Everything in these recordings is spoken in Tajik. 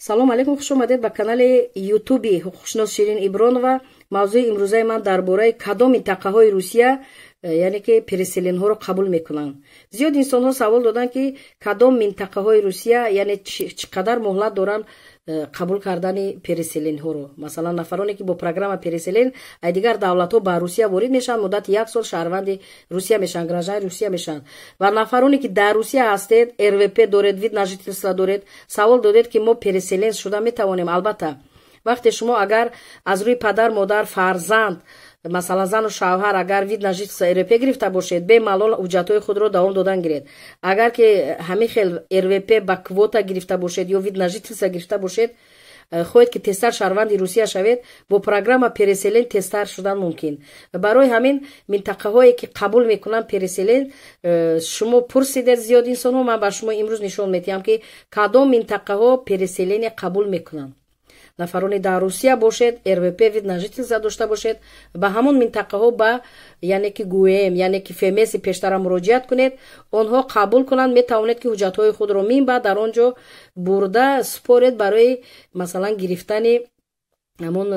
Салом алейкум, хуш омадед ба канали Ютуби ҳуқуқшинос Ширин Ибронова. Мавзӯи имрӯзаи ман дар бораи кадом минтақаҳои Русия, яъне ки переселенҳоро қабул мекунанд. Зиёд инсонҳо савол доданд, ки кадом минтақаҳои Русия, яъне чӣ қадар муҳлат доранд қабул кардани переселенҳоро. Масалан, нафароне ки бо программа переселен ай дигар давлатҳо ба Русия ворид мешаванд, муддати як сол шаҳрванди Русия мешаванд, граждани Русия мешаванд. Ва нафароне ки дар Русия ҳастед, РВП доред, вид на жительство доред, савол додед, ки мо переселен шуда метавонем. Албатта, вақте шумо агар аз рӯи падар, модар, фарзанд, масалан, зану шавҳар, агар вид на жительство, РВП гирифта бошед, бемалол ҳуҷҷатҳои худро давом додан гиред. Агар ки ҳамин хел РВП ба квота гирифта бошед ё вид на жительство гирифта бошед, хоҳед ки тезтар шаҳрванди Русия шавед, бо программа переселен тезтар шудан мумкин. Барои ҳамин минтақаҳое ки қабул мекунанд переселен, шумо пурсидед, зиёд инсонҳо, ман ба шумо имрӯз нишон медиҳам, ки кадом минтақаҳо переселение қабул мекунанд. Нафароне дар Русия бошед, РВП, вид на жительство дошта бошед, ба ҳамон минтақаҳо, ба яъне ки ГУЭМ, яъне ки ФМСи пештара муроҷиат кунед, онҳо қабул кунанд. Метавонед, ки ҳуҷҷатҳои худро минбаъд дар он ҷо бурда супоред барои, масалан, гирифтани ҳамон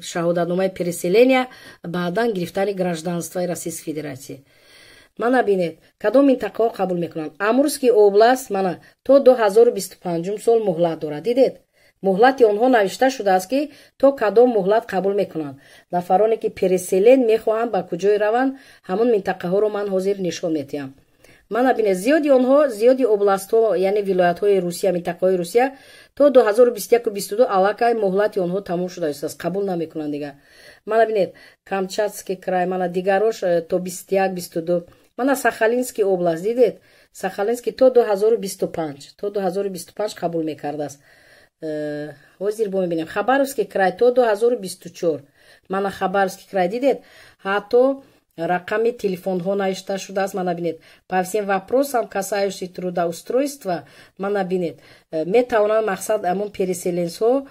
шаҳодатномаи переселения, баъдан гирифтани гражданствои Российской Федерация. Мана бинед, кадом минтақаҳо қабул мекунанд. Амурский область, мана, то 2025 сол муҳлат дорад. Дидед, муҳлати онҳо навишта шудааст, ки то кадом муҳлат қабул мекунанд. Нафароне ки переселен мехоҳанд, ба куҷое раванд, ҳамон минтақаҳоро ман ҳозир нишон медиҳам. Мана бинед, зиёди онҳо, зиёди областҳо, яъне вилоятҳои Русия, минтақаҳои Русия то 2021-22 аллакай муҳлати онҳо тамом шуда истааст, қабул намекунанд дигар. Мана бинед, Камчатский край, мана дигарош то 21, 22. Мана Сахалинский область, дидед, Сахалинский то 2025, то 2025 қабул мекардааст. Ҳозир бо мебинем. Хабаровский край то 2024. Мана Хабаровский край, дидед, ҳатто рақами телефонҳо навишта шудааст. Мана бинед, по всем вопросам, касающихся трудоустройства. Мана бинед, метавонанд, мақсад, ҳамон переселенцҳо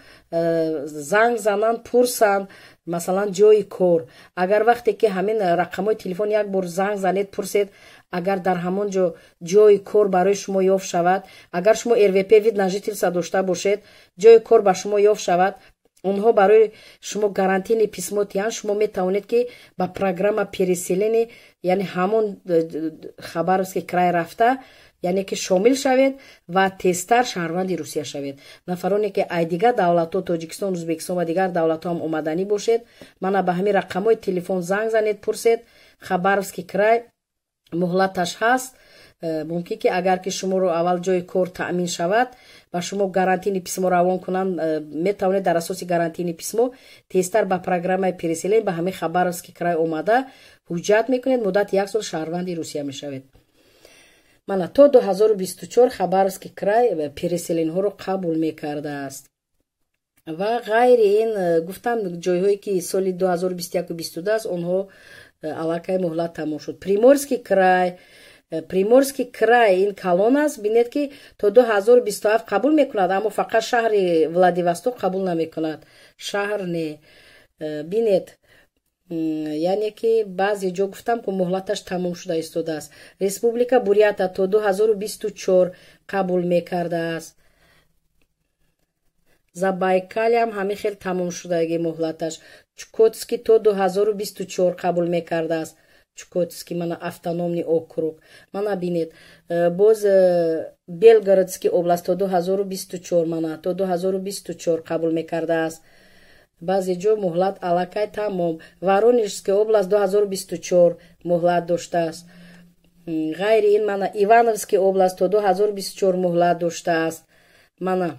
занг зананд, пурсанд, масалан, ҷои кор. Агар вақте ки ҳамин рақамҳои телефон як бор занг занед, пурсед, агар дар ҳамон ҷо ҷои кор барои шумо ёфт шавад, агар шумо РВП, вид на жительство дошта бошед, ҷои кор ба шумо ёфт шавад, онҳо барои шумо гарантийный письмо тиҳанд, шумо метавонед, ки ба программа переселение, яъне ҳамон Хабаровский край рафта, яъне ки шомил шавед ва тезтар шаҳрванди Русия шавед. Нафароне ки ай дигар давлатҳо, Тоҷикистон, Ӯзбекистон ва дигар давлатҳо ҳам омаданӣ бошед, мана ба ҳамин рақамҳои телефон занг занед, пурсед. Хабаровский край муҳлаташ ҳаст. Мумкин ки агар ки шуморо аввал ҷои кор таъмин шавад, ба шумо гарантийный письмо равон кунанд, метавонед дар асоси гарантийный письмо тезтар ба программаи переселен ба ҳамин Хабаровский край омада, ҳуҷҷат мекунед, муддати як сол шаҳрванди Русия мешавед. Мана, то 2024 Хабаровский край переселенҳоро қабул мекардааст. Ва ғайри ин, гуфтам, ҷойҳое ки соли 2021 22 аст, онҳо аллакай муҳлат тамом шуд. Приморский край. Приморский край ин калон аст. Бинед, ки то 2027 қабул мекунад, аммо фақат шаҳри Владивосток қабул намекунад, шаҳр не. Бинед, яъне ки баъзе ҷо, гуфтам ку, муҳлаташ тамом шуда истодааст. Республика Бурята то 2024 қабул мекардааст. Забайкалиам ҳамин хел тамом шудаги муҳлаташ. Чукотский то 2024 қабул мекардааст. Чукотский, мана, автономный округ. Мана бинед, боз Белгородский область то 2024, мана, то 2024 қабул мекардааст. Баъзе ҷо муҳлат аллакай тамом. Воронежская область 2024 муҳлат доштааст. Ғайри ин, мана, Ивановский область то 2024 муҳлат доштааст. Мана,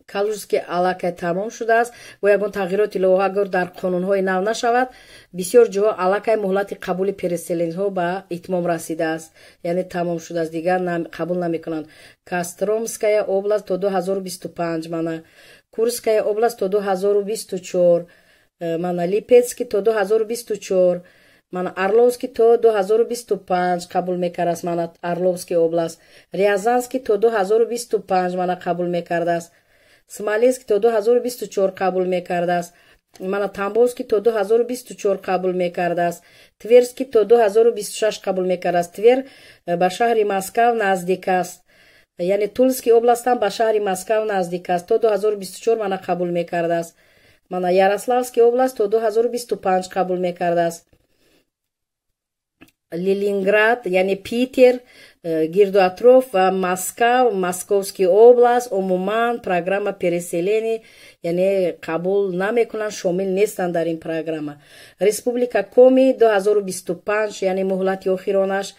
Калужский аллакай тамом шудааст. Бо ягон тағйироти иловаҳо агар дар қонунҳои нав нашавад, бисёр ҷоҳо аллакай муҳлати қабули переселенҳо ба итмом расидааст, яъне тамом шудааст, дигар қабул намекунанд. Костромская область то 2025, мана, Курская область то 2024, мана, Липецкий то 2024, мана, Орловский то 2025 қабул мекардааст. Мана, Орловский область, Рязанский то 2025, мана, қабул мекардааст. Смоленский то 2024 қабул мекардааст. Мана, Тамбовский то 2024 қабул мекардааст. Тверский то 2026 қабул мекардааст. Твер ба шаҳри Москав наздик аст. Яъне Тульский област ҳам ба шаҳри Москав наздик аст, то 2024 мана қабул мекардааст. Мана Ярославский област то 2025 қабул мекардааст. Ленинград, яъне Питер, гирду атроф ва Москав, Московский област умуман программа переселение, яъне қабул намекунанд, шомил нестанд дар ин программа. Республика Коми 2025, яъне муҳлати охиронаш.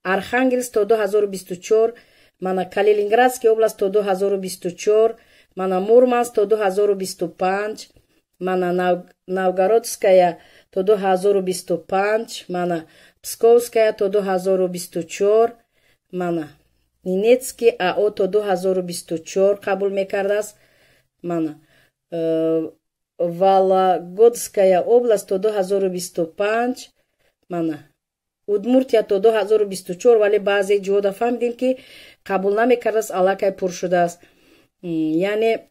Архангелск то 2024, мана Калининградский област то 2024, мана Мурманск то 2025, мана Новгородская то 2025, мана Псковская то 2024, мана Ненецкий АО то 2024 қабул мекардааст. Мана Вологодская област то 2025, мана Удмуртия то 2024, вале баъзе ҷода фаҳмидем, ки қабул намекардааст, аллакай пур шудааст. Яъне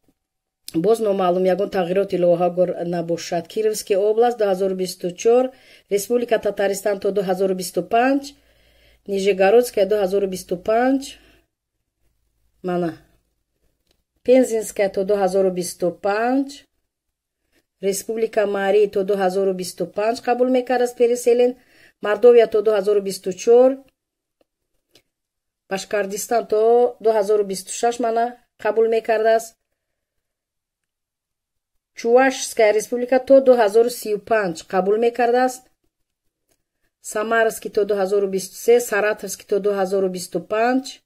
боз номаълум, ягон тағйироти иловаҳо набошад. Кировский област 2024, Республика Татаристан то 2025, Нижегородская 2025, мана Пензенская то 2025, Республика Мари то 2025 қабул мекардааст переселен, Мордовия то 2024, Башкортостан то 2026 мана қабул мекардааст. Чувашская республика то 2035 қабул мекардааст. Самарский то 2023, Саратовский то 2025,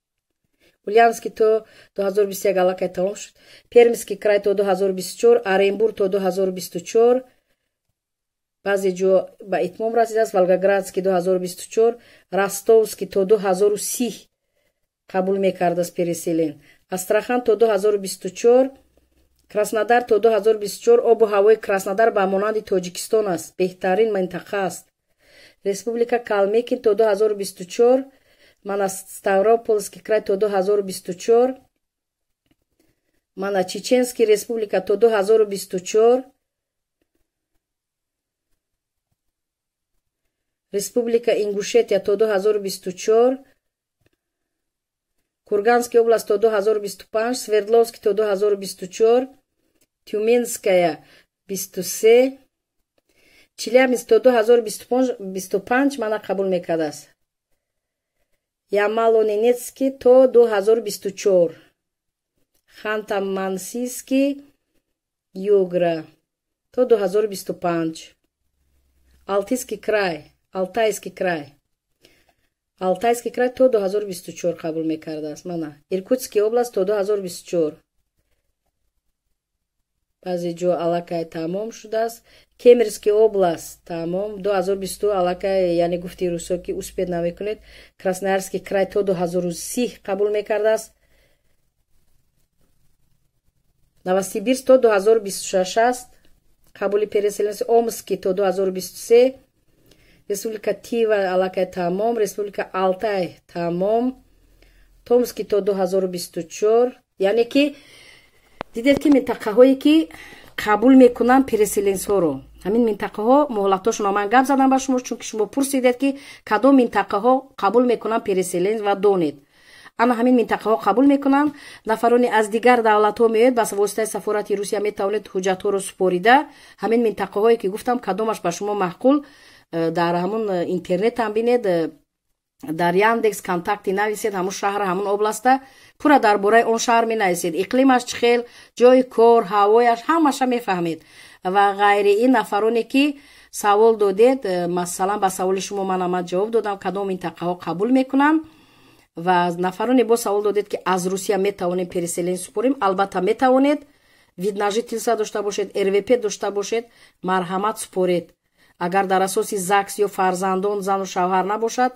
Ульяновский то 2021 аллакай тамом шуд. Пермский край то 2024, Оренбург то 2024, баъзе ҷо ба итмом расидааст. Волгоградский 2024, Ростовский то 2030 қабул мекардааст переселен. Астрахан то 2024, Краснодар то 2024. Обу ҳавои Краснодар ба монанди Тоҷикистон аст, беҳтарин минтақа аст. Республика Калмыкия то 2024, мана Ставропольский край то 2024, мана Чеченский республика то 2024, Республика Ингушетия то 2024, Курганский област то 2025, Свердловский то 2024, Тюменская 23, Челябинск то 2025 мана қабул мекардааст. Ямало-Ненецкий то 2024, Ханта-Мансийский, Югра то 2025, Алтайский край, Алтайский край. Алтайский край то 2024 қабул мекардааст. Мана Иркутский област то 2024. Баъзе ҷо аллакай тамом шудааст. Кемеровский област тамом 2022 аллакай, яъне гуфти русо, ки успеть намекунед. Красноярский край то 2030 қабул мекардааст. Новосибирск то 2026 аст қабули переселенцы. Омский то 2023, Республика Тива аллакай тамом, Республика Алтай тамом, Томский то 2024. Яъне ки дидед, ки минтақаҳое ки қабул мекунанд переселенцҳоро, ҳамин минтақаҳо муҳлатошонро ман гап задам ба шумо, чунки шумо пурсидед, ки кадом минтақаҳо қабул мекунанд переселенц ва донед. Ана ҳамин минтақаҳо қабул мекунанд. Нафароне аз дигар давлатҳо меояд, ба воситаи сафорати Русия метавонед ҳуҷҷатҳоро супорида, ҳамин минтақаҳое ки гуфтам, кадомаш ба шумо маъқул, дар ҳамун интернетам бинед, дар Яндекс, Контакти нависед ҳамун шаҳра, ҳамун областа, пурра дар бораи он шаҳр менависед, иқлимаш чӣ хел, ҷои кор, ҳавояш, ҳамаша мефаҳмед ва ғайри ин. Нафароне ки савол додед, масалан, ба саволи шумо ман ҷавоб додам, кадом минтақаҳо қабул мекунанд. Ва нафароне боз савол додед, ки аз Русия метавонем переселение супорем. Албатта метавонед. Вид на жительство дошта бошед, РВП дошта бошед, марҳамат, супоред. Агар дар асоси ЗАГС ё фарзандон, зану шавҳар набошад,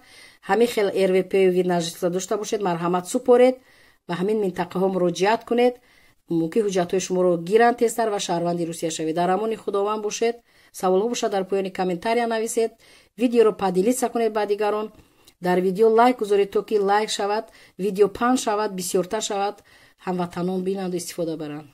ҳамин хел РВП вид на жительство дошта бошед, марҳамат, супоред, ба ҳамин минтақаҳо муроҷиат кунед. Мумкин ҳуҷҷатҳои шуморо гиранд тезтар ва шаҳрванди Русия шавед. Дар амони Худованд бошед. Саволҳо бошад, дар поёни комментария нависед. Видеоро поделиться кунед ба дигарон, дар видео лайк гузоред, то ки лайк шавад, видео паҳн шавад, бисёртар шавад, ҳамватанон бинанду истифода баранд.